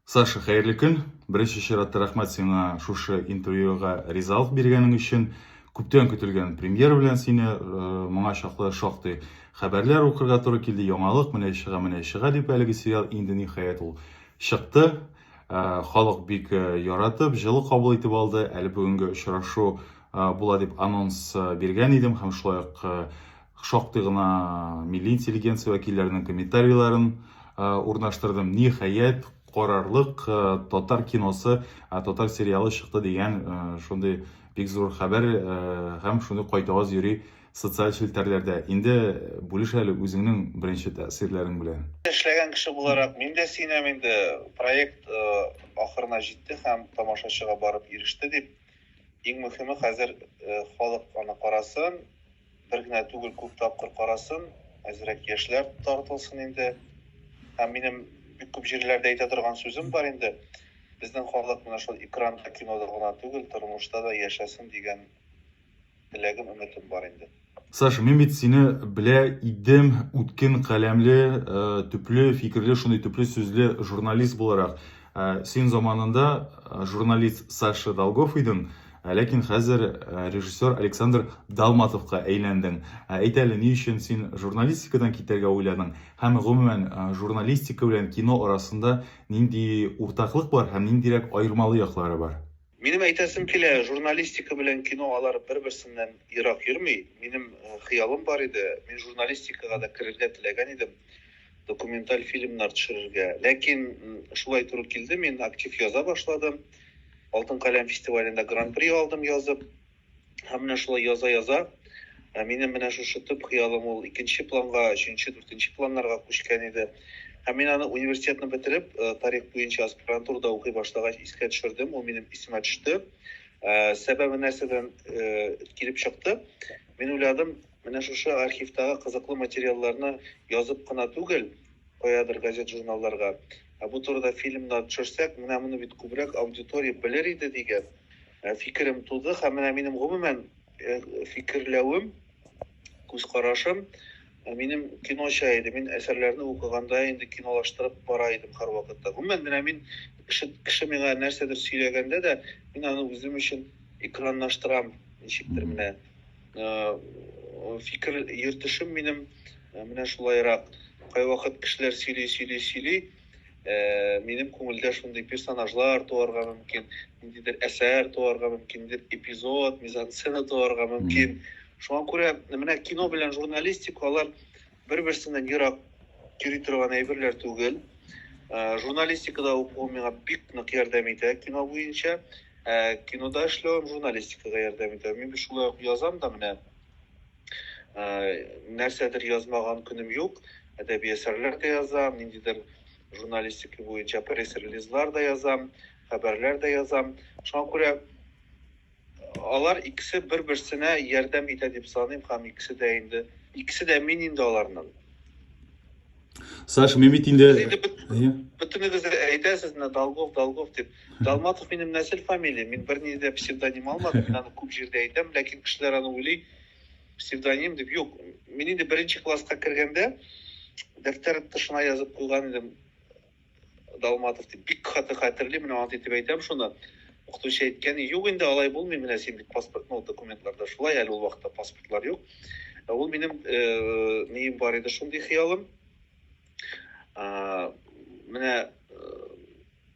Саша, хәерле көн! Беренче чиратта рәхмәт сиңа шушы интервьюга ризалык биргәнең өчен. Күптән көтелгән премьера белән сине моңа чаклы шактый хәбәрләр укырга туры килде. Яңалык менә чыга, менә чыга дип әлеге сериал инде ниһаять ул чыкты. Халык бик яратып, җылы кабул итеп алды. Әле бүгенге очрашу була дип анонс биргән идем һәм шулай ук шактый гына милли интеллигенция вәкилләренең комментарийларын урнаштырдым. Ниһаять, карарлык татар киносы, татар сериалы чыкты дигән шундый бик зур хәбәр һәм шундый кайтаваз йөри социаль челтәрләрдә. Инде бүлеш әле үзеңнең беренче тәэсирләрең белән. Эшләгән кеше буларак мин дә сөенәм инде, проект ахырына җитте һәм тамашачыга барып иреште дип. Иң мөһиме хәзер халык аны карасын, Бер генә түгел, күп тапкыр карасын, әзрәк яшьләр тартылсын инде. Һәм минем бик күп җирләрдә әйтә торган сүзем бар инде. Безнең халык менә шул экранда, кинода гына түгел, тормышта да яшәсен дигән теләгем, өметем бар инде. Саша, мин бит сине белә идем, үткен каләмле, төпле фикерле, шундый төпле сүзле журналист буларак. Син заманында журналист Саша Долгов идең, ләкин хәзер режиссер Александр Далматовка әйләндең. Әйт әле, ни өчен син журналистикадан китәргә уйладың? Һәм гомумән, журналистика белән кино арасында нинди уртаклык бар һәм ниндирәк аермалы яклары бар? Минем әйтәсем килә, журналистика белән кино алар бер-берсеннән ерак йөрми. Минем хыялым бар иде, мин журналистикага да керергә теләгән идем, документаль фильмнар төшерергә. Ләкин шулай туры килде, мин актив яза башладым. Алтын каләм фестивалендә гран-при алдым язып. Һәм менә шулай яза-яза, минем менә шушы төп хыялым ул икенче планга, өченче, дүртенче планнарга күчкән иде. Һәм мин аны университетны бетереп, тарих буенча аспирантурада укый башлагач искә төшердем, ул минем исемә төште. Сәбәбе нәрсәдән килеп чыкты? Мин уйладым, менә шушы архивтагы кызыклы материалларны язып кына түгел, каядыр газет-журналларга, ә бу турыда фильмнар төшерсәк, менә моны бит күбрәк аудитория белер иде дигән фикерем туды. Һәм менә минем гомумән фикерләвем, күз карашым минем киноча иде. Мин әсәрләрне укыганда инде кинолаштырып бара идем һәрвакытта. Гомумән, менә мин кеше, кеше миңа нәрсәдер сөйләгәндә дә, мин аны үзем өчен экранлаштырам, ничектер менә. Фикер йөртешем минем менә шулайрак. Кайвакыт кешеләр сөйли, сөйли, сөйли, минем күңелдә шундый персонажлар туарга мөмкин, ниндидер әсәр туарга мөмкин, ниндидер эпизод, мизансцена туарга мөмкин. Шуңа күрә менә кино белән журналистика алар бер-берсеннән ерак йөри торган әйберләр түгел. Журналистикада уку миңа бик нык ярдәм итә кино буенча. Ә кинода эшләвем журналистикага ярдәм итә. Мин бит шулай ук язам да менә. Нәрсәдер язмаган көнем юк. Әдәби әсәрләр дә язам, ниндидер журналистика буенча пресс-релизлар да язам, хәбәрләр дә язам. Шуңа күрә алар икесе бер-берсенә ярдәм итә дип саныйм һәм икесе дә инде, икесе дә мин инде аларның. Саша, мин бит инде... Бөтенегез әйтәсез, менә Долгов, Долгов дип. Далматов минем нәсел фамилия, мин бернинди дә псевдоним алмадым, мин аны күп җирдә әйтәм, ләкин кешеләр аны уйлый псевдоним дип. Юк, мин инде беренче класска кергәндә дәфтәр тышына язып куйган идем. Далматов дип бик каты хәтерлим, менә ант итеп әйтәм шуны. Укытучы әйткән, юк инде алай булмый, менә син бит паспорт, ну, документларда шулай, әле ул вакытта паспортлар юк. Ә ул минем э, нием бар иде шундый хыялым. Менә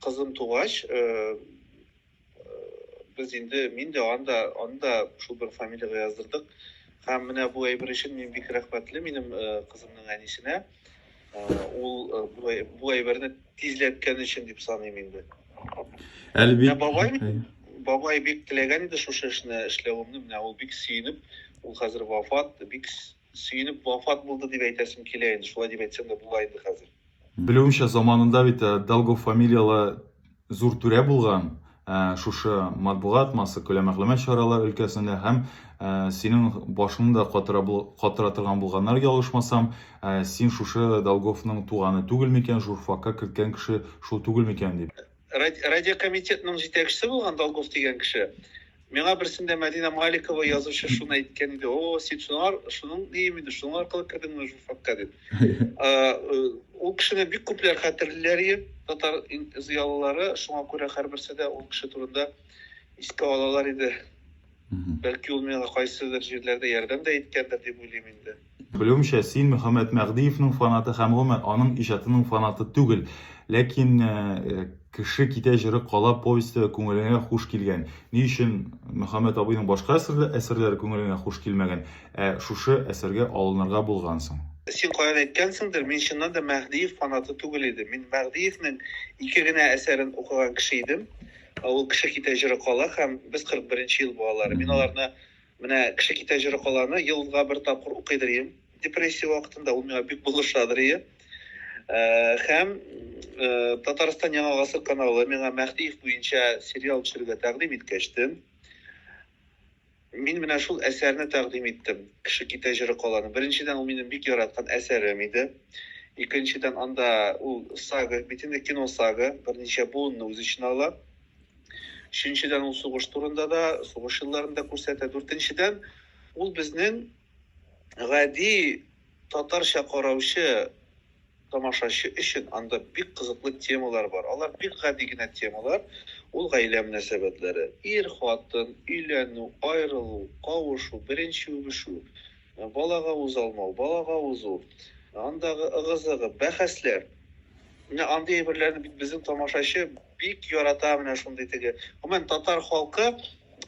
кызым тугач, э, без инде мин дә аны да аны да шул бер фамилиягә яздырдык һәм менә бу әйбер өчен мин бик рәхмәтле минем э, кызымның әнисенә э, ул э, бу, бу әйберне тизләткән өчен дип саныйм инде. Әле бит бабай бабай бик теләгән иде шушы эшне эшләвемне менә ул бик сөенеп ул хәзер вафат бик сөенеп вафат булды дип әйтәсем килә инде шулай дип әйтсәм дә була инде хәзер. Белүемчә, заманында бит э, Долгов фамилияле зур түрә булган э, шушы матбугат, массакүләм мәгълүмат чаралары өлкәсендә һәм э, синең башыңны да катыра, катыра торган булганнар, ялгышмасам, син шушы Долговның туганы түгел микән, журфакка керткән кеше шул түгел микән дип. Радиокомитетның җитәкчесе булган Долгов дигән кеше. Миңа берсендә Мәдинә Маликова язучы шуны әйткән иде. О, син шуңар, шуның нием инде, шуның аркылы кердеңме журфакка дип. Ул кешене бик күпләр хәтерлиләр иде, татар зыялылары, шуңа күрә һәрберсе дә ул кеше турында искә алалар иде. Бәлки ул миңа кайсыдыр җирләрдә ярдәм дә иткәндер дип уйлыйм инде. Белүемчә, син Мөхәммәт Мәһдиевның фанаты һәм гомумән аның иҗатының фанаты түгел. Ләкин Кеше китә җыры кала повесте күңелеңә хуш килгән. Ни өчен Мөхәммәт абыйның башка әсәрләре күңелеңә хуш килмәгән, ә шушы әсәргә алынырга булгансың? Син каян әйткәнсеңдер, мин чыннан да Мәһдиев фанаты түгел идем. Мин Мәһдиевнең ике генә әсәрен укыган кеше идем. Ул Кеше китә җыры кала һәм Без 41 нче ел балалары. Мин аларны Менә Кеше китә җыры каланы елга бер тапкыр укыйдыр идем. Депрессия вакытында ул миңа бик булышадыр иде. Һәм Татарстан Яңа гасыр каналы миңа Мәһдиев буенча сериал төшерергә тәкъдим иткәчтен, мин менә шул әсәрне тәкъдим иттем. Кеше китә җыры каланы. Беренчедән, ул минем бик яраткан әсәрем иде. Икенчедән, анда ул сага, бит инде кино сага, берничә буынны үз эченә ала. Өченчедән, ул сугыш турында да, сугыш елларын да күрсәтә. Дүртенчедән, ул безнең гади татарча караучы тамашачы өчен анда бик кызыклы темалар бар. Алар бик гади генә темалар. Ул гаилә мөнәсәбәтләре. Ир, хатын, өйләнү, аерылу, кавышу, беренче үбешү, балага уза алмау, балага узу, андагы ыгы-зыгы, бәхәсләр. Менә андый әйберләрне бит безнең тамашачы бик ярата, менә шундый теге. Гомумән, татар халкы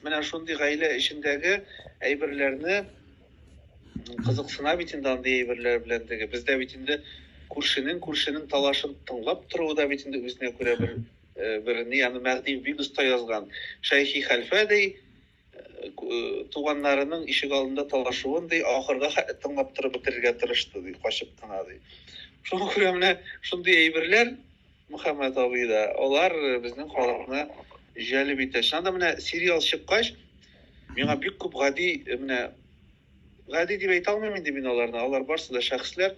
менә шундый гаилә эчендәге әйберләрне кызыксына бит инде андый әйберләр белән теге. Бездә бит инде күршенең күршенең талашын тыңлап торуы да бит инде үзенә күрә бер э, бер ни, аны Мәһдиев бик оста язган. Шәйхи хәлфә ди, туганнарының ишек алдында талашуын ди, ахырга хәтле тыңлап торып бетерергә тырышты ди, качып кына ди. Шуңа күрә менә шундый әйберләр Мөхәммәт абый да, алар безнең халыкны җәлеп итә. Чыннан да менә сериал чыккач, миңа бик күп гади менә гади дип әйтә алмыйм инде мин аларны. Алар барысы да шәхесләр,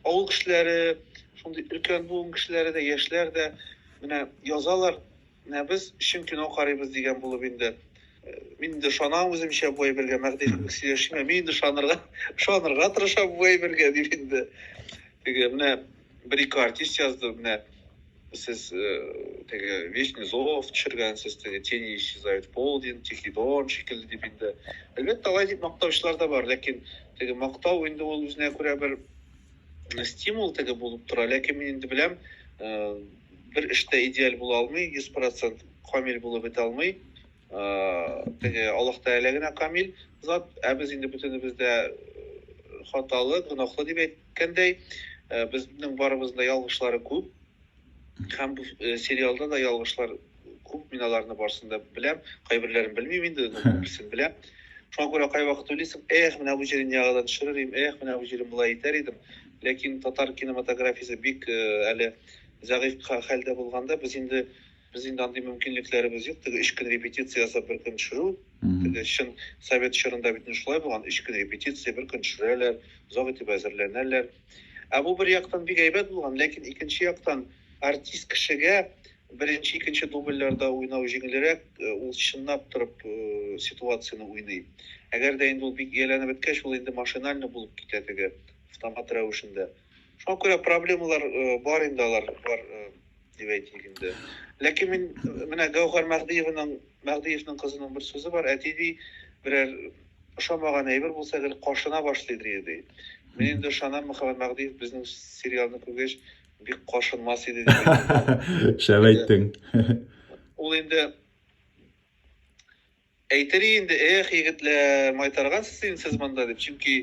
авыл кешеләре, шундый өлкән буын кешеләре дә, яшьләр дә менә язалар. Менә без чын кино карыйбыз дигән булып инде. Мин инде ышанам үземчә бу әйбергә, Мәһдиев кебек сөйләшмим, ә мин инде ышанырга, ышанырга тырышам бу әйбергә дип инде. Теге менә бер-ике артист язды, менә сез теге Вечный зов төшергәнсез, теге Тени исчезают в полдень, Тихий дон шикелле дип инде. Әлбәттә, алай дип мактаучылар да бар, ләкин теге мактау инде ул үзенә күрә бер стимул теге булып тора. Ләкин мин инде беләм, бер эштә идеаль була алмый, 100% камил булып бетә алмый. Теге Аллаһ Тәгалә генә камил зат, ә без инде бөтенебез дә хаталы, гөнаһлы дип әйткәндәй, безнең барыбызның да ялгышлары күп. Һәм бу сериалда да ялгышлар күп, мин аларны барысын да беләм, кайберләрен белмим инде, но күбесен беләм. Шуңа күрә кайвакыт уйлыйсың, эх, менә бу җирен яңадан төшерер идем, эх, менә бу җирен болай итәр идем. Ләкин татар кинематографиясе бик әле зәгыйфь хәлдә булганда, без инде без инде андый мөмкинлекләребез юк. Теге өч көн репетиция ясап бер көн төшерү. Теге чын совет чорында бит инде шулай булган, өч көн репетиция, бер көн төшерәләр, озак итеп әзерләнәләр. Ә бу бер яктан бик әйбәт булган, ләкин икенче яктан артист кешегә беренче, икенче дубльләрдә уйнау җиңелрәк, ул чынлап торып ситуацияне уйный. Әгәр дә инде ул бик ияләнеп беткәч, ул инде машинально булып китә теге автомат рәвешендә. Шуңа күрә проблемалар бар инде алар, бар дип әйтик инде. Ләкин мин менә Гәүһәр Мәһдиеваның, Мәһдиевның кызының бер сүзе бар, әти ди, берәр ошамаган әйбер булса, гел кашына башлый ди, ди. Мин инде ышанам, Мөхәммәт Мәһдиев безнең сериалны күргәч, бик кашынмас иде дип әйтәм. Шәп әйттең. Ул инде Әйтер инде, эх, егетләр, майтаргансыз инде сез монда дип, чөнки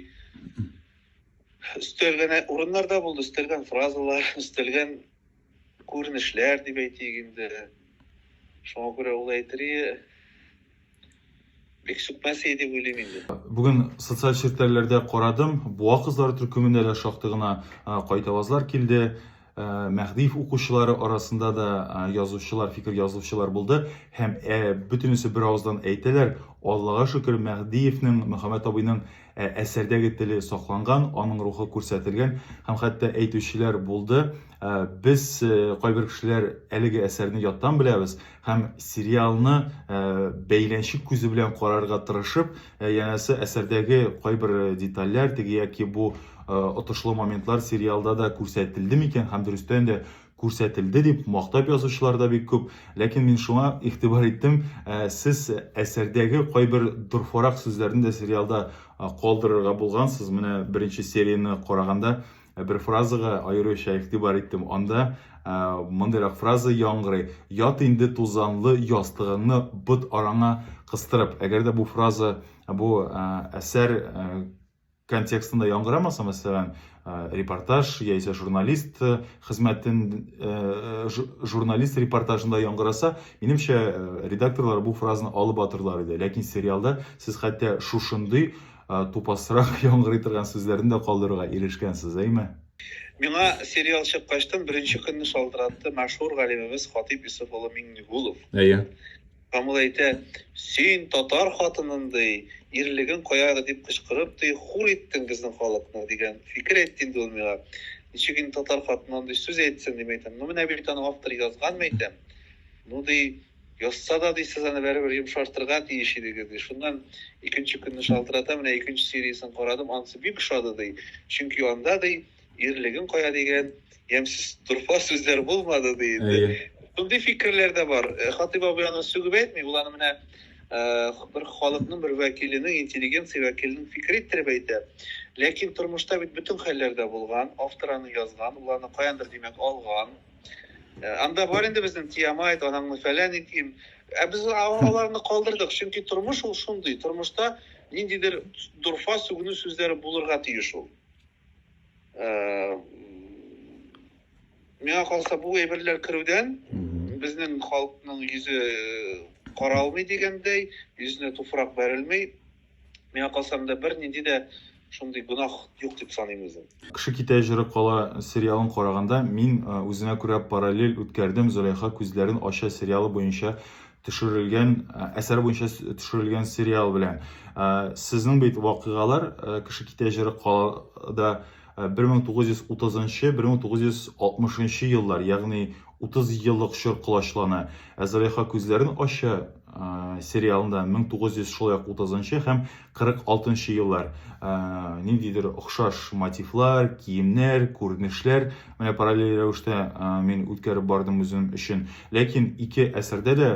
өстәлгән урыннарда булды, өстәлгән фразалар, өстәлгән күренешләр дип әйтик инде. Шуңа күрә ул әйтер бик сүкмәс иде дип уйлыйм инде. Бүген социаль челтәрләрдә карадым, Буа кызлары төркемендә дә шактый гына кайтавазлар килде. Мәһдиев укучылары арасында да язучылар, фикер язучылар булды һәм бөтенесе бер авыздан әйтәләр, Аллага шөкер, Мәһдиевнең, Мөхәммәт абыйның әсәрдәге теле сакланган, аның рухы күрсәтелгән һәм хәтта әйтүчеләр булды, без кайбер кешеләр әлеге әсәрне яттан беләбез һәм сериалны бәйләнчек күзе белән карарга тырышып, янәсе әсәрдәге кайбер детальләр, теге яки бу отышлы моментлар сериалда да күрсәтелде микән һәм дөрестән дә күрсәтелде дип мактап язучылар да бик күп. Ләкин мин шуңа игътибар иттем, сез әсәрдәге кайбер дорфарак сүзләрне дә сериалда калдырырга булгансыз. Менә беренче серияне караганда бер фразага аеруча игътибар иттем. Анда мондыйрак фраза яңгырый: "Ят инде тузанлы ястыгыңны бот араңа кыстырып". Әгәр дә бу фраза бу әсәр контекстында яңгырамаса, мәсәлән, репортаж яисә журналист хезмәтен журналист репортажында яңгыраса, минемчә, редакторлар бу фразаны алып атырлар иде. Ләкин сериалда сез хәтта шушындый тупасрак яңгырый торган сүзләрне дә калдыруга ирешкәнсез, әйме? Миңа сериал чыккачтан беренче көнне шалтыратты мәшһүр галимебез Хатыйп Йосыф улы Миңнегулов. Әйе. Һәм ул әйтә, Син татар хатынын, ди, ирлегең кая дип кычкырып, ди, хур иттең безнең халыкны, дигән фикер әйтте инде ул миңа. Ничек инде татар хатыны андый сүз әйтсен, дим әйтәм. Ну, менә бит аны автор язган, мәйтәм. Ну, ди, язса да, ди, сез аны барыбер йомшартырга тиеш идегез, ди. Шуннан икенче көнне шалтырата, менә икенче сериясен карадым, анысы бик ошады, ди. Чөнки анда, ди, Ирлегең кая дигән ямьсез дорфа сүзләр булмады ди инде. Әйе. Шундый фикерләр дә бар. Э, Хатыйп абый аны сүгеп әйтми, ул аны менә э, бер халыкның бер вәкиленең, интеллигенция вәкиленең фикере иттереп әйтә. Ләкин тормышта бит бөтен хәлләр дә булган, автор аны язган, ул аны каяндыр димәк алган. Э, анда бар инде безнең Тиамайт, анаңны фәлән итим. Ә без аларны калдырдык, чөнки тормыш ул шундый. Тормышта ниндидер дорфа сүгенү сүзләре булырга тиеш ул. Э, миңа калса бу әйберләр керүдән безнең халыкның йөзе э, каралмый дигәндәй, йөзенә туфрак бәрелми. Миңа калса монда бернинди дә шундый гөнаһ юк дип саныйм үзем. Кеше китә җыры кала сериалын караганда мин э, үзенә күрә параллель үткәрдем Зөләйха күзләрен ача сериалы буенча төшерелгән әсәр буенча төшерелгән сериал белән. Сезнең бит вакыйгалар Кеше китә җыры калада 1930-нчы, 1960 еллар, ягъни 30 еллык чор колачлана. Ә Зөләйха күзләрен ача сериалында 1900 шулай ук 30-нчы һәм 46 еллар. Ниндидер охшаш мотивлар, киемнәр, күренешләр. Менә параллель рәвештә мин үткәреп бардым үзем өчен. Ләкин ике әсәрдә дә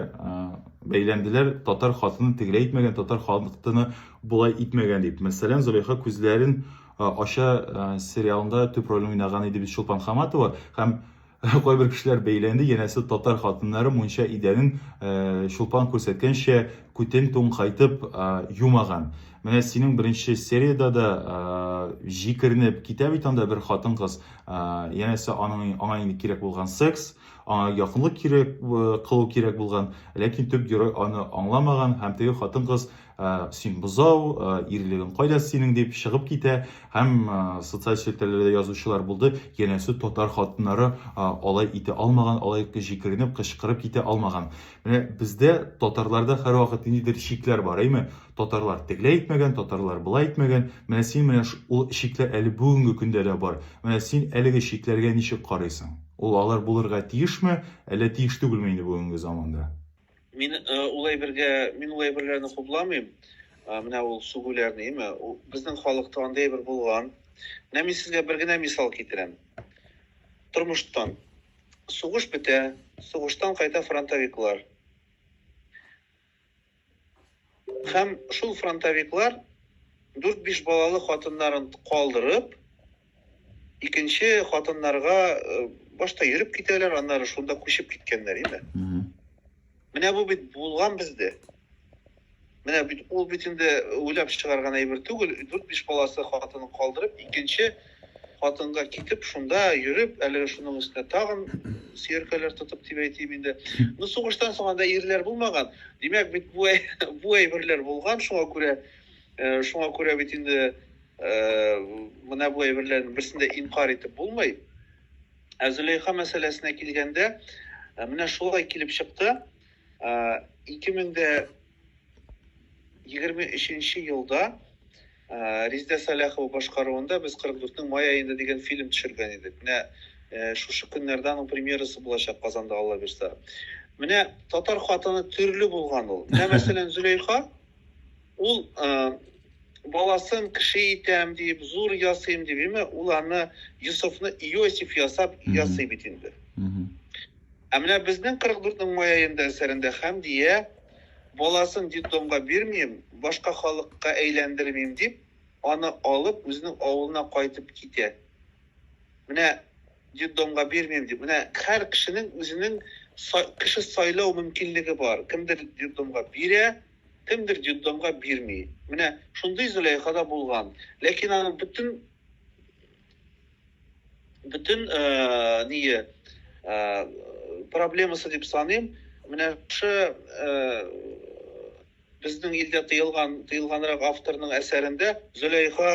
бәйләнделәр, татар хатыны тегеләй итмәгән, татар хатыны болай итмәгән дип. Мәсәлән, Зөләйха күзләрен ача сериалында төп рольне уйнаган иде бит Чулпан Хаматова һәм Кайбер кешеләр бәйләнде, янәсе татар хатыннары мунча идәнен э, Чулпан күрсәткәнчә күтен туңкайтып э, юмаган. Менә синең беренче сериядә дә э, җикеренеп китә бит анда бер хатын-кыз. Янәсе аның аңа инде кирәк булган секс, аңа якынлык кирәк кылу кирәк булган, ләкин төп герой аны аңламаган һәм теге хатын-кыз син бозау, ирлегең кайда синең дип чыгып китә һәм социаль челтәрләрдә язучылар булды, янәсе татар хатыннары алай итә алмаган, алай җикеренеп, кычкырып китә алмаган. Менә бездә татарларда һәрвакыт ниндидер чикләр бар, әйме? Татарлар тегеләй итмәгән, татарлар болай итмәгән. Менә син менә ул чикләр әле бүгенге көндә дә бар. Менә син әлеге чикләргә ничек карыйсың? Ул алар булырга тиешме, әллә тиеш түгелме инде бүгенге заманда? Мин э, ул әйбергә, мин ул әйберләрне хупламыйм. Э, менә ул сүгүләрне, әйме? Безнең халыкта андый әйбер булган. Менә мин сезгә бер генә мисал китерәм. Тормыштан. Сугыш бетә, сугыштан кайта фронтовиклар. Һәм шул фронтовиклар дүрт-биш балалы хатыннарын калдырып, икенче хатыннарга э, башта йөреп китәләр, аннары шунда күчеп киткәннәр, име? Менә бу бит булган бездә. Менә бит ул бит инде уйлап чыгарган әйбер түгел. Дүрт-биш баласы хатынын калдырып, икенче хатынга китеп, шунда йөреп, әле шуның өстенә тагын сөяркәләр тотып дип әйтим инде. Ну, сугыштан соң анда ирләр булмаган. Димәк, бит бу бу әйберләр булган, шуңа күрә э, шуңа күрә бит инде э, менә бу әйберләрнең берсен дә инкарь итеп булмый. Ә Зөләйха мәсьәләсенә килгәндә, менә шулай килеп чыкты. 2023 елда Резидә Сәлахова башкаруында без 44-нең май аенда дигән фильм төшергән идек. Менә шушы көннәрдә аның премьерасы булачак Казанда, Алла бирса. Менә татар хатыны төрле булган ул. Менә мәсәлән Зөләйха ул баласын кеше итәм дип, зур ясыйм дип, әйме, ул аны Йосыфны Иосиф ясап ясый бит инде. Ә менә безнең 44-нең май аенда әсәрендә Хәмдия баласын детдомга бирмим, башка халыкка әйләндермим дип, аны алып үзенең авылына кайтып китә. Менә детдомга бирмим дип. Менә һәр кешенең үзенең кеше сайлау мөмкинлеге бар. Кемдер детдомга бирә, кемдер детдомга бирми. Менә шундый Зөләйха да булган. Ләкин аның бөтен бөтен э, ние э, проблемасы дип саныйм, менә шушы э, безнең илдә тыелган, тыелганрак авторның әсәрендә Зөләйха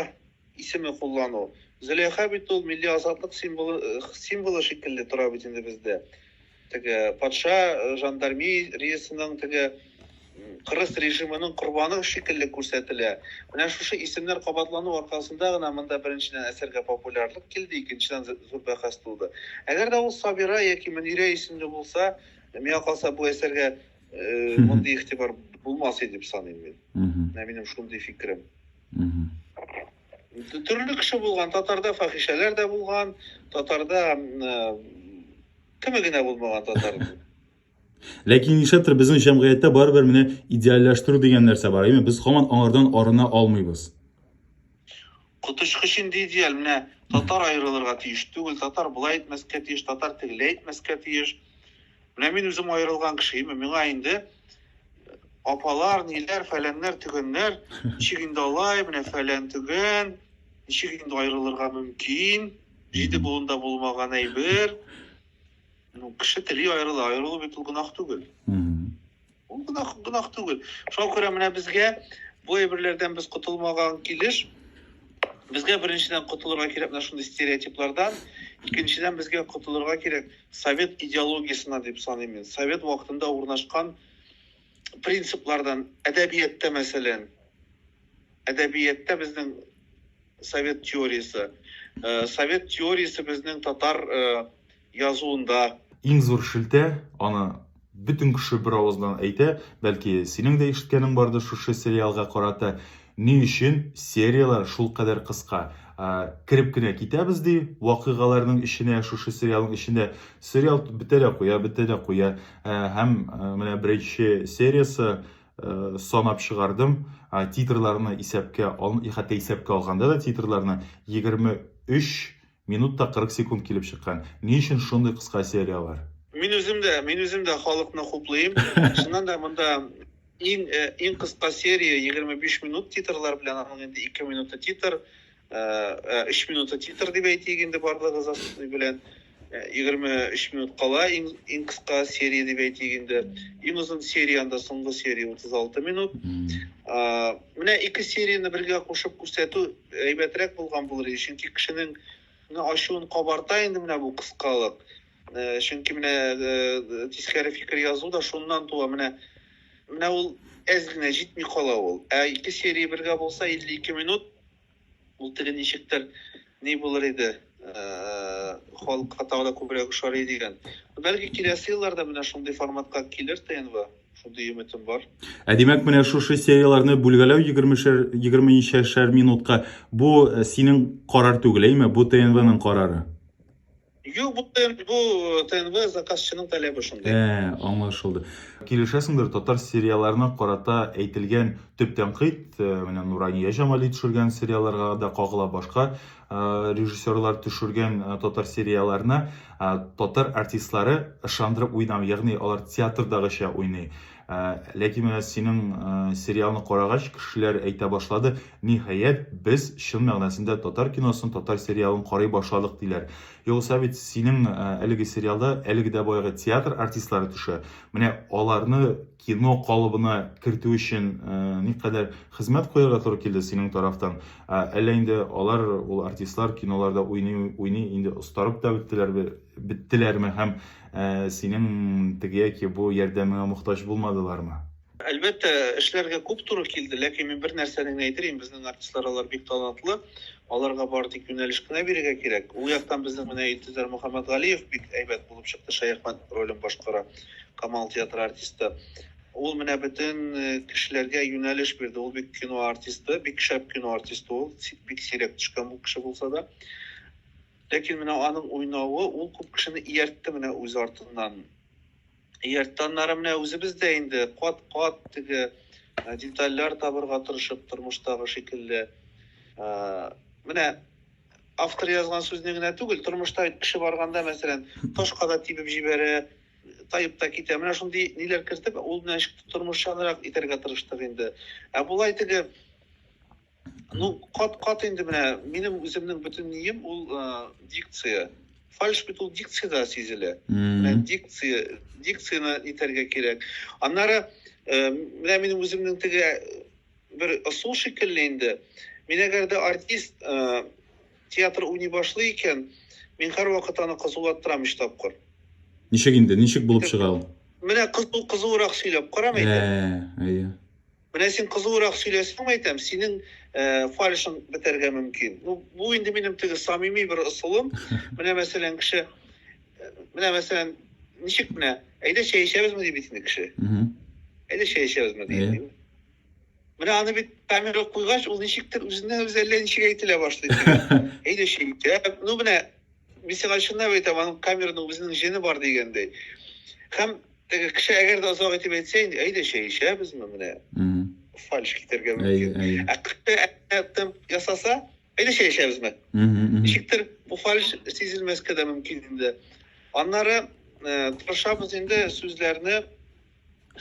исеме куллану. Зөләйха бит ул милли азатлык символы, символы шикелле тора бит инде бездә. Теге патша жандармериясының теге кырыс режимының корбаны шикелле күрсәтелә. Менә шушы исемнәр кабатлану аркасында гына монда беренчедән әсәргә популярлык килде, икенчедән зур бәхәс туды. Әгәр дә ул Сабира яки Мөнирә исемле булса, миңа калса бу әсәргә мондый игътибар булмас иде дип саныйм мин. Менә минем шундый фикерем. Төрле кеше булган, татарда фахишәләр дә булган, татарда кеме генә булмаган татарның. Ләкин нишләптер безнең җәмгыятьтә барыбер менә идеальләштерү дигән нәрсә бар, әйме? Без һаман аңардан арына алмыйбыз. Коточкыч инде идеаль. Менә татар аерылырга тиеш түгел, татар болай итмәскә тиеш, татар тегеләй итмәскә тиеш. Менә мин үзем аерылган кеше, әйме? Миңа инде апалар, ниләр, фәләннәр, төгәннәр, ничек инде алай, менә фәлән төгән, ничек инде аерылырга мөмкин, җиде буында булмаган әйбер. Ну, кеше тели аерыла, аерылу бит ул гөнаһ түгел. Ул гөнаһ, гөнаһ түгел. Шуңа күрә менә безгә бу әйберләрдән без котылмаган килеш, безгә беренчедән котылырга кирәк менә шундый стереотиплардан, икенчедән безгә котылырга кирәк совет идеологиясеннән дип саныйм мин. Совет вакытында урнашкан принциплардан, әдәбиятта мәсәлән, әдәбиятта безнең совет теориясе, э, совет теориясе безнең татар э, язуында. Иң зур шелтә, аны бөтен кеше бер авыздан әйтә, бәлки синең дә ишеткәнең бардыр шушы сериалга карата, ни өчен серияләр шулкадәр кыска? Кереп кенә китәбез ди, вакыйгаларның эченә, шушы сериалның эчендә. Сериал бетә дә куя, бетә дә куя. Һәм менә беренче сериясе санап чыгардым, титрларны исәпкә ал, хәтта исәпкә алганда да титрларны 23 минут та 40 секунд килеп чыккан. Ни өчен шундый кыска серияләр? Мин үзем дә, мин үзем дә халыкны хуплыйм. Чыннан да монда иң иң кыска серия 25 минут титрлар белән, аның инде 2 минуты титр, 3 минуты титр дип әйтик инде барлыгы застой белән. 23 минут кала иң иң кыска серия дип әйтик инде. Иң озын серия анда соңгы серия 36 минут. Менә ике серияне бергә кушып күрсәтү әйбәтрәк булган булыр иде, чөнки кешенең менә ачуын кабарта инде менә бу кыскалык. Чөнки менә тискәре фикер язу да шуннан туа. Менә менә ул әз генә җитми кала ул. Ә ике серия бергә булса 52 минут ул теге ничектер ни булыр иде, халыкка тагы да күбрәк ошар иде дигән. Бәлки киләсе елларда менә шундый форматка килер ТНВ, шундый өметем бар. Ә димәк, менә шушы серияләрне бүлгәләү егермешәр, егерме ничәшәр минутка, бу синең карар түгел, әйме? Бу ТНВның карары. Юк, бу бу ТНВ заказчының таләбе шундый. Ә, аңлашылды. Килешәсеңдер, татар сериалларына карата әйтелгән төп тәнкыйть, менә Нурания Җамали төшергән сериалларга да кагыла, башка режиссерлар төшергән татар сериалларына татар артистлары ышандырып уйнамый, ягъни алар театрдагыча уйный. Ләкин менә синең сериалны карагач, кешеләр әйтә башлады, ниһаять, без чын мәгънәсендә татар киносын, татар сериалын карый башладык, диләр. Югыйсә бит синең әлеге сериалда әлеге дә баягы театр артистлары төшә. Менә аларны кино калыбына кертү өчен никадәр хезмәт куярга туры килде синең тарафтан? Әллә инде алар ул артистлар киноларда уйный уйный инде остарып та беттеләр беттеләрме һәм э, синең теге яки бу ярдәмеңә мохтаҗ булмадылармы? Әлбәттә, эшләргә күп туры килде, ләкин мин бер нәрсәне генә әйтер идем, безнең артистлар алар бик талантлы, аларга бары тик юнәлеш кенә бирергә кирәк. Ул яктан безнең менә Илтөзәр Мөхәммәтгалиев бик әйбәт булып чыкты, Шәяхмәт ролен башкара, Камал театры артисты. Ул менә бөтен кешеләргә юнәлеш бирде. Ул бик кино артисты, бик шәп кино артисты ул, бик сирәк төшкән бу кеше булса да. Ләкин менә аның уйнавы, ул күп кешене ияртте менә үз артыннан. Ияртте. Аннары менә үзебез дә инде кат-кат теге детальләр табырга тырышып, тормыштагы шикелле. Менә автор язган сүзне генә түгел, тормышта бит кеше барганда, мәсәлән, ташка да тибеп җибәрә, таеп та китә. Менә шундый ниләр кертеп, ул белән тормышчанрак итәргә тырыштык инде. Ә болай теге, ну, кат-кат инде менә минем үземнең бөтен нием ул дикция. Фальш бит ул дикциядә сизелә. Менә дикция, дикцияне итәргә кирәк. Аннары менә минем үземнең теге бер ысул шикелле инде. Мин әгәр дә артист театр уйный башлый икән, мин һәрвакыт аны кызулаттырам өч тапкыр. Ничек инде, ничек булып чыга ул? Менә кызу кызуырак сөйләп карам әйтәм. Ә, әйе. Менә син кызуырак сөйләсәң әйтәм, синең фальшың бетәргә мөмкин. Ну, бу инде минем теге самими бер ысулым. Менә мәсәлән, кеше менә мәсәлән, ничек менә, әйдә чәй эчәбезме ди бит инде кеше. Әйдә чәй эчәбезме ди. Менә аны бит камера куйгач, ул ничектер үзеннән үзе әллә ничек әйтелә башлый. Әйдә чәй эчәбез. Ну, менә мин сиңа чынлап әйтәм, аның камераның үзенең җене бар дигәндәй. Һәм теге кеше әгәр дә озак итеп әйтсә инде, әйдә чәй эчәбезме менә. Фальш китәргә мөмкин. Ә кеше темп ясаса, әйдә чәй эчәбезме? Ничектер бу фальш сизелмәскә дә мөмкин инде. Аннары тырышабыз инде сүзләрне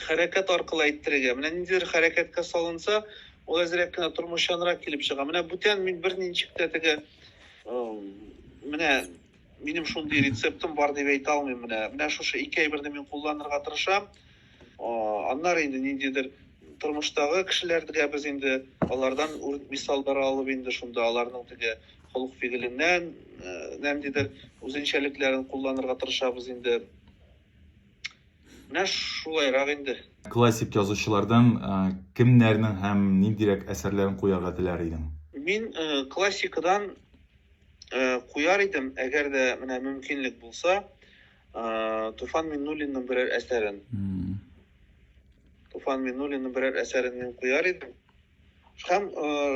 хәрәкәт аркылы әйттерергә. Менә ниндидер хәрәкәткә салынса, ул әзрәк кенә тормышчанрак килеп чыга. Менә бүтән мин берничек тә теге менә минем шундый рецептым бар дип әйтә алмыйм менә. Менә шушы ике әйберне мин кулланырга тырышам. Аннары инде ниндидер тормыштагы кешеләргә без инде алардан мисаллар алып инде шунда аларның теге холык-фигыленнән ниндидер үзенчәлекләрен кулланырга тырышабыз инде. Менә шулайрак инде. Классик язучылардан кемнәрнең һәм ниндирәк әсәрләрен куярга теләр идең? Мин классикадан куяр идем, әгәр дә менә мөмкинлек булса, Туфан Миңнуллинның берәр әсәрен. Туфан Миңнуллинның берәр әсәрен мин куяр идем. Һәм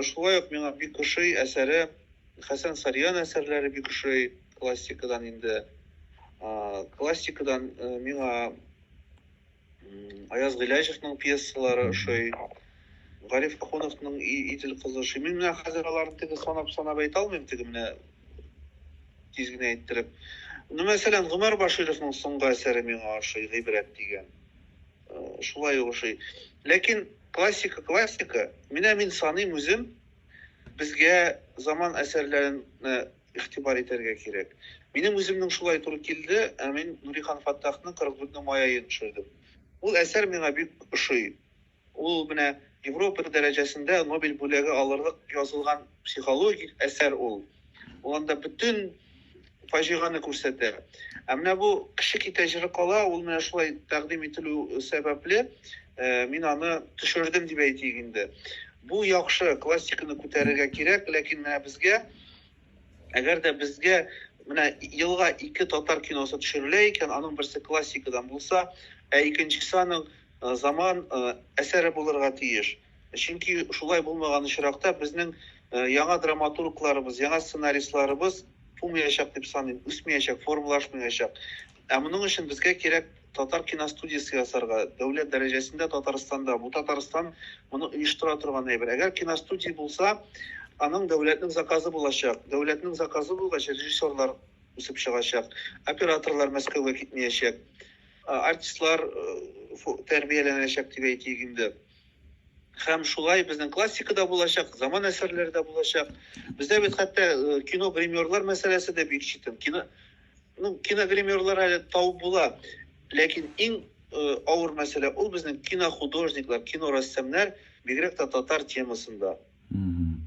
шулай ук миңа бик ошый әсәре, Хәсән Сарьян әсәрләре бик ошый классикадан инде. Классикадан миңа Аяз Гыйләҗевның пьесалары ошый. Гариф Ахуновның Идел кызы ошый. Мин менә хәзер аларны теге санап-санап әйтә алмыйм, теге менә тиз генә әйттереп. Ну, мәсәлән, Гомәр Башировның соңгы әсәре миңа ошый, Гыйбрәт дигән. Шулай ук ошый. Ләкин классика классика. Менә мин саныйм үзем, безгә заман әсәрләренә игътибар итәргә кирәк. Минем үземнең шулай туры килде, ә мин Нурихан Фаттахның 44 май аен төшердем. Ул әсәр миңа бик ошый. Ул менә Европа дәрәҗәсендә Нобель бүләге алырлык язылган психологик әсәр ул. Ул анда бөтен фаҗигане күрсәтә. Ә менә бу Кеше китә, җыры кала, ул менә шулай тәкъдим ителү сәбәпле, мин аны төшердем дип әйтик инде. Бу яхшы, классиканы күтәрергә кирәк, ләкин менә безгә, әгәр дә безгә менә елга ике татар киносы төшерелә икән, аның берсе классикадан булса, ә икенчесе аның заман әсәре булырга тиеш. Чөнки шулай булмаган очракта безнең яңа драматургларыбыз, яңа сценаристларыбыз тумаячак дип саныйм, үсмәячәк, формалашмаячак. Ә моның өчен безгә кирәк татар киностудиясе ясарга, дәүләт дәрәҗәсендә Татарстанда. Бу Татарстан моны оештыра торган әйбер. Әгәр киностудия булса, аның дәүләтнең заказы булачак. Дәүләтнең заказы булгач, режиссерлар үсеп чыгачак, операторлар Мәскәүгә китмәячәк, артистлар тәрбияләнәчәк дип әйтик инде. Һәм шулай безнең классика да булачак, заман әсәрләре дә булачак. Бездә бит хәтта кино гримерлар мәсьәләсе дә бик читен. Кино, ну, киногримерлар әле табып була. Ләкин иң авыр мәсьәлә ул безнең кинохудожниклар, кинорәссамнар, бигрәк тә татар темасында.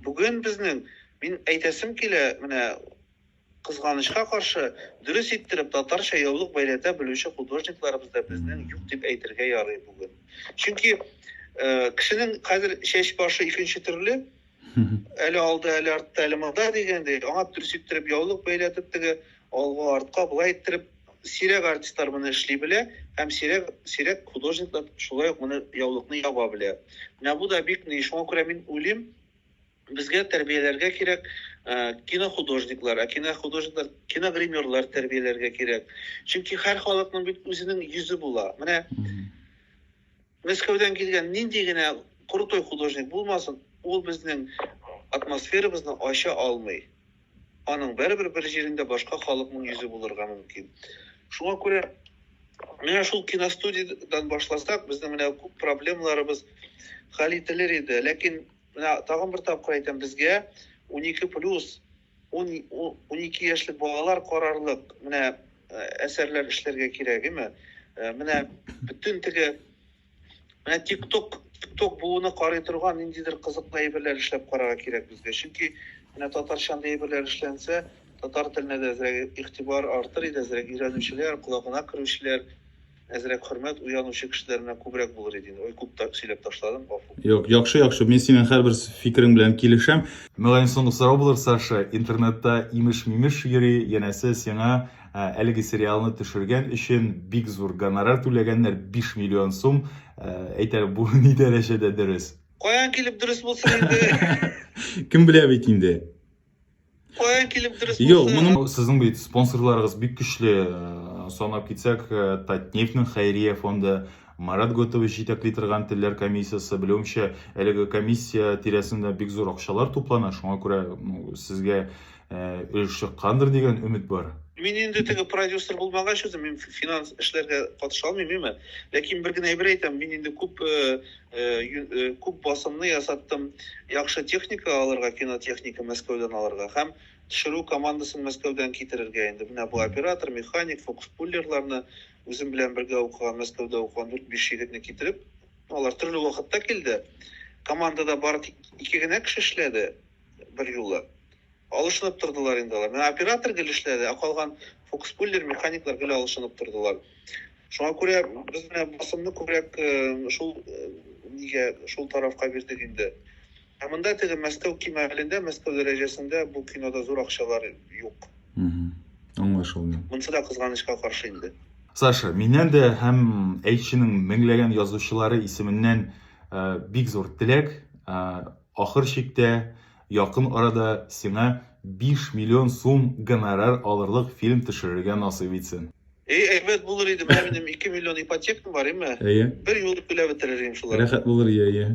Бүген безнең, Мин әйтәсем килә, менә кызганычка каршы, дөрес иттереп татарча яулык бәйләтә белүче художникларыбыз да безнең юк дип әйтергә ярый бүген. Чөнки кешенең хәзер чәч башы икенче төрле, әле алда, әле артта, әле монда дигәндәй, аңа дөрес иттереп яулык бәйләтеп теге алга, артка болай иттереп сирәк артистлар моны эшли белә һәм сирәк сирәк художниклар шулай ук моны яулыкны яба белә. Менә бу да бик ни, шуңа күрә мин уйлыйм, Безгә тәрбияләргә кирәк кинохудожниклар, ә кинохудожниклар киногримерлар тәрбияләргә кирәк. Чөнки һәр халыкның бит үзенең йөзе була. Менә Мәскәүдән килгән нинди генә крутой художник булмасын, ул безнең атмосферабызны ача алмый. Аның бәребер бер җирендә башка халыкның йөзе булырга мөмкин. Шуңа күрә менә шул киностудиядән башласак, безнең менә күп проблемаларыбыз хәл ителер иде. Ләкин Менә тагын бер тапкыр әйтәм, безгә 12 плюс, 12 яшьлек балалар карарлык менә э, әсәрләр эшләргә кирәк, әйме? Э, менә бөтен теге менә TikTok, TikTok буыны карый торган ниндидер кызыклы әйберләр эшләп карарга кирәк безгә. Чөнки менә татарча андый әйберләр эшләнсә, татар теленә дә әзрәк игътибар артыр иде, әзрәк өйрәнүчеләр, колагына керүчеләр. Әзрәк хөрмәт уянучы кешеләр менә күбрәк булыр иде инде. Ой, күп та сөйләп ташладым, гафу. Юк, яхшы, яхшы. Мин синең һәрбер фикерең белән килешәм. Мөгаен соңгы сорау булыр, Саша. Интернетта имеш-мимеш йөри, янәсе сиңа әлеге сериалны төшергән өчен бик зур гонорар түләгәннәр, 5 миллион сум. Әйт әле, бу ни дәрәҗәдә дөрес? Каян килеп дөрес булсын инде? Кем белә бит инде. Каян килеп дөрес Юк, моның сезнең бит спонсорларыгыз бик көчле. Э, санап китсәк, э, Татнефтьнең хәйрия фонды, Марат Готович җитәкли торган телләр комиссиясе, белүемчә, әлеге комиссия тирәсендә бик зур акчалар туплана, шуңа күрә ну, сезгә э, өлеш чыккандыр дигән өмет бар. Мин инде теге продюсер булмагач үзем, мин финанс эшләргә катыша алмыйм, әйме? Ләкин бер генә әйбер әйтәм, мин инде күп Э, э, күп басымны ясаттым яхшы техника алырга, кинотехника Мәскәүдән алырга һәм төшерү командасын Мәскәүдән китерергә инде. Менә бу оператор, механик, фокус-пуллерларны үзем белән бергә укыган, Мәскәүдә укыган 4-5 егетне китереп, алар төрле вакытта килде. Командада бары тик ике генә кеше эшләде бер юлы. Алышынып тордылар инде алар. Менә оператор гел эшләде, ә калган фокус-пуллер, механиклар гел алышынып тордылар. Шуңа күрә без менә басымны күбрәк э, шул э, нигә, шул тарафка бирдек инде. Ә монда теге Мәскәү кимәлендә, Мәскәү дәрәҗәсендә бу кинода зур акчалар юк. Аңлашылды. Монысы да кызганычка каршы инде. Саша, миннән дә һәм Әйтченең меңләгән язучылары исеменнән э, бик зур теләк. Ахыр чиктә, якын арада сиңа 5 миллион сум гонорар алырлык фильм төшерергә насыйп итсен. Эй, әйбәт булыр иде, менә минем 2 миллион ипотекам бар, име? Әйе. Бер юлы түләп бетерер идем шуларны. Рәхәт булыр, иә, иә.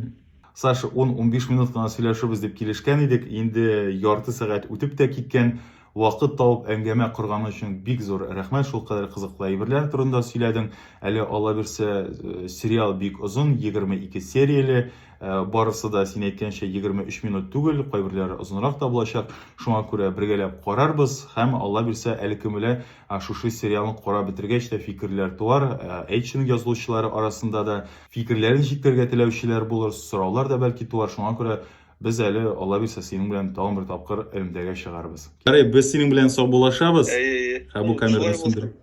Саша, 10-15 минут кына сөйләшербез дип килешкән идек, инде ярты сәгать үтеп тә киткән. Вакыт табып әңгәмә корганы өчен бик зур рәхмәт, шулкадәр кызыклы әйберләр турында сөйләдең. Әле Алла бирсә, э, сериал бик озын, 22 серияле, э, барысы да син әйткәнчә 23 минут түгел, кайберләре озынрак та булачак. Шуңа күрә бергәләп карарбыз һәм Алла бирсә, әле кем белә, шушы сериалны карап бетергәч тә фикерләр туар. Э, Әйтченең язылучылары арасында да фикерләрен җиткерергә теләүчеләр булыр, сораулар да бәлки туар. Шуңа күрә Без әле, Алла бирсә, синең белән тагын бер тапкыр элемтәгә чыгарбыз. Ярый, без синең белән саубуллашабыз. Әйе, әйе. Һәм бу камераны сүндереп.